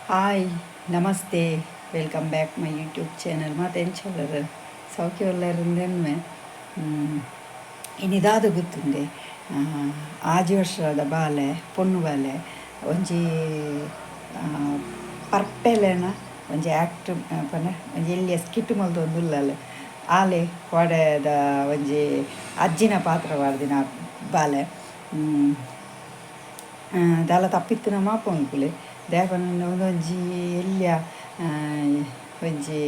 Hi, namaste, welcome back my YouTube channel. ಮಾತ ಎಂಚ ಉಲ್ಲರ್? ಸೌಖ್ಯ ಉಲ್ಲರ್. ಇನಿ ದಾದ ಗೊತ್ತುಂಡೆ? 6 ವರ್ಷದ ಬಾಲೆ, ಪೊಣ್ಣು ಬಾಲೆ ಒಂಜಿ ಪರ್ಪೆಲೆನ ಒಂಜಿ ಆ್ಯಕ್ಟ್ ಪಂಡ ಒಂಜಿ ಎಲ್ಯ ಸ್ಕಿಟ್ ಮಲ್ತೊಂದುಲ್ಲಲ್. ಆಲೆ ಕೋಡೆದ ಒಂಜಿ ಅಜ್ಜಿನ ಪಾತ್ರ ಪಾಡ್ದಿನ ಬಾಲೆ. ದಾಲ ತಪ್ಪಿತ್ತಿನ ಮಾಪೊನ್ಪುಲೆ. ದಾಯೆ ಪಂಡ ಉಂದೊಂಜಿ ಎಲ್ಯ ಒಂಜಿ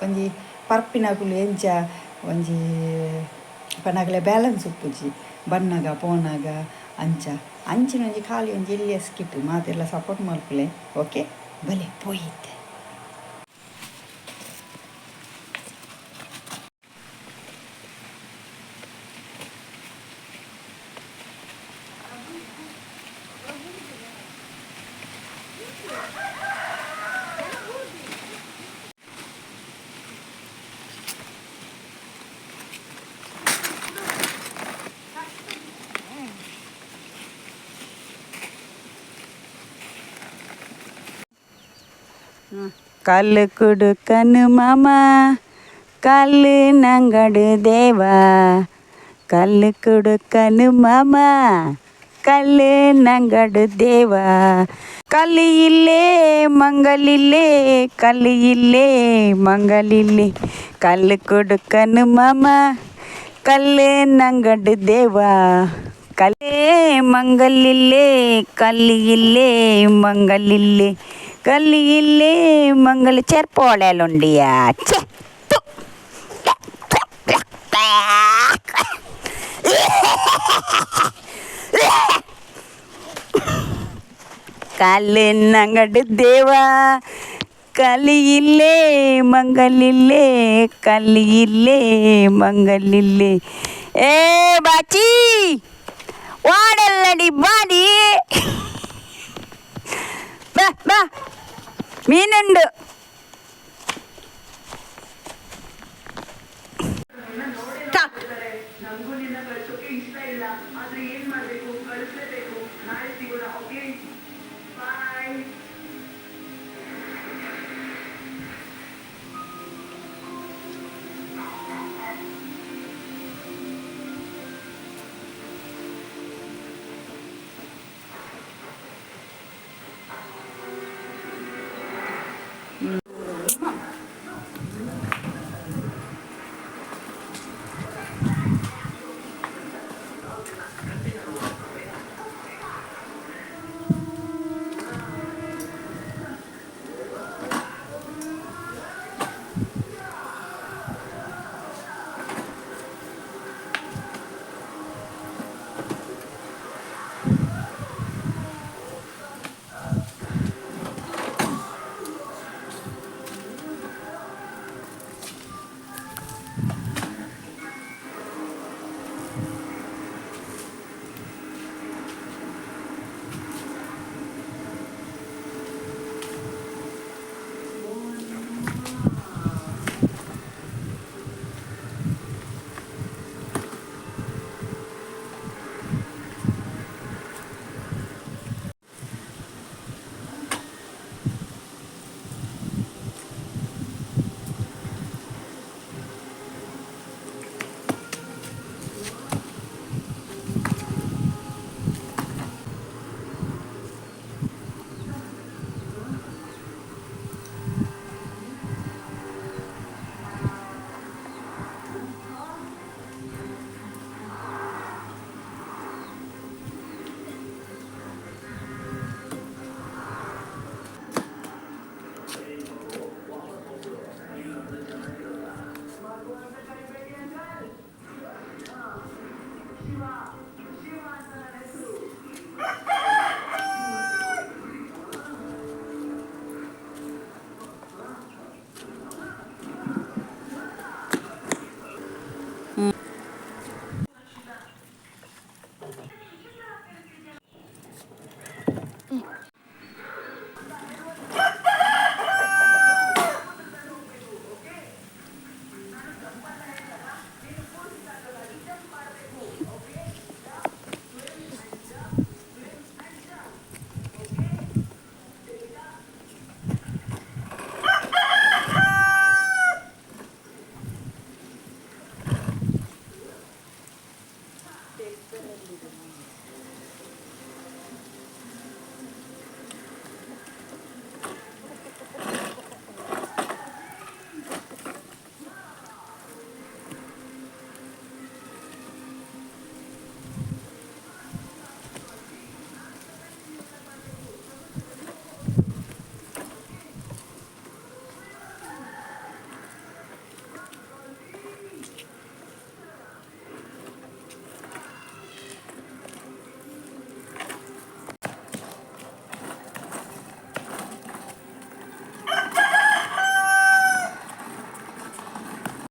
ಒಂಜಿ ಪರ್ಪಿನಕುಲು ಎಂಚ ಒಂಜಿ ಪನಗಲೆ ಬ್ಯಾಲೆನ್ಸ್ ಉಪ್ಪುಜಿ ಬನ್ನಗ ಪೋನಗ ಅಂಚ ಅಂಚಿನ ಒಂಜಿ ಖಾಲಿ ಒಂಜಿ ಎಲ್ಯ ಸ್ಕಿಟ್. ಮಾತೆರ್ಲ ಸಪೋರ್ಟ್ ಮಲ್ಪುಲೆ. ಓಕೆ, ಬಲೆ ಪೋಯಿತ್ತೆ. ಕಲ್ಲು ಕುಡುಕನು ಮಾಮ, ಕಲ್ಲು ನಂಗಡು ದೇವಾ. ಕಲ್ಲು ಕುಡುಕನು ಮಾಮ, ಕಲ್ಲು ನಂಗಡು ದೇವಾ. ಕಲ್ಲು ಇಲ್ಲೇ ಮಂಗಲಿಲ್ಲೇ, ಕಲ್ಲು ಇಲ್ಲೇ ಮಂಗಲಿಲ್ಲೇ. ಕಲ್ಲು ಕುಡುಕನು ಮಾಮ, ಕಲ್ಲು ನಂಗಡು ದೇವಾ. ಕಲ್ಲೇ ಮಂಗಲಿಲ್ಲೇ, ಕಲ್ಲು ಇಲ್ಲೇ ಮಂಗಲಿಲ್ಲೇ, ಕಲ್ಲು ಇಲ್ಲೇ ಮಂಗಲ. ಚೆರ್ಪೋಳೆಲುಂಡಿಯಾ? ಛೆ, ತು. ಕಲ್ಲು ನಂಗಡು ದೇವಾ, ಕಲಿ ಇಲ್ಲೇ ಮಂಗಲಿಲ್ಲೇ, ಕಲ್ಲಿ ಇಲ್ಲೇ ಮಂಗಲಿಲ್ಲೇ. ಏ ಬಾಚಿ, ವಾಡಲ್ಲಡಿ ಬಾಡಿ, ಬಾ ಬಾ, ಮೀನುಂಡು. ಸ್ಟಾರ್ಟ್. ನನಗೂ ನಿನ್ನ ಕಳ್ಸೋಕೆ ಇಷ್ಟ ಇಲ್ಲ. ಆದ್ರೆ ಏನ್ ಮಾಡ್ಬೇಕು? ಕಳಿಸ್ಲೇಬೇಕು. ನಾಳೆ ಸಿಗೋಣ, ಓಕೆ? ಬಾಯ್.